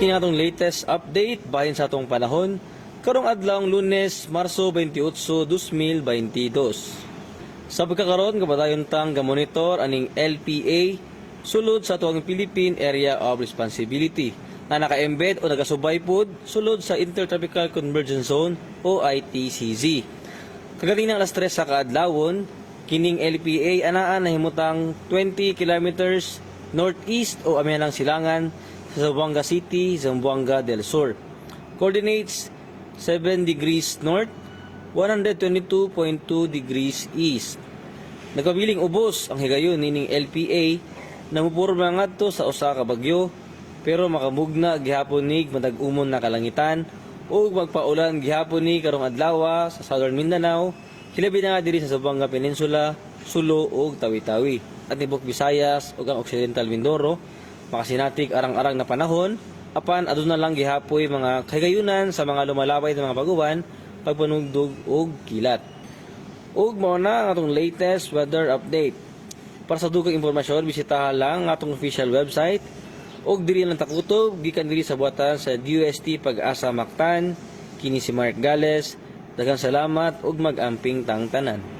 Kini atong latest update bahin sa atong panahon karong adlawng Lunes, Marso 28, 2022. Sa pagkakaron, kapadayon tang gamonitor aning LPA sulod sa atuang Philippine Area of Responsibility na naka-embed o nagasubay pod sulod sa Intertropical Convergence Zone o ITCZ. Kaganing alas 3 sa kaadlawon, kining LPA anaa nahimutang 20 kilometers northeast o amihanang silangan sa Zamboanga City, Zamboanga del Sur. Coordinates 7 degrees north, 122.2 degrees east. Nagpabiling ubos ang higayon nining LPA na mupurma ngadto sa usa ka bagyo, pero makamugna gihapon nig matag-umon na kalangitan ug magpaulan gihapon ni karong adlaw sa Southern Mindanao, hilabi na nga diri sa Zamboanga Peninsula, Sulu ug Tawi-Tawi at tibok Visayas ug ang Occidental Mindoro. Makasinatik arang-arang na panahon, apan aduna lang gihapoy mga kahigayunan sa mga lumalabay na mga baguban, pagpanugdog ug kilat. Ug mao na ang atong latest weather update. Para sa dugang impormasyon, bisitahan lang ang atong official website ug diri lang takutob gikan diri sa buhatan sa DOST Pag-asa Mactan. Kini si Mark Gales. Daghang salamat ug mag-amping tang tanan.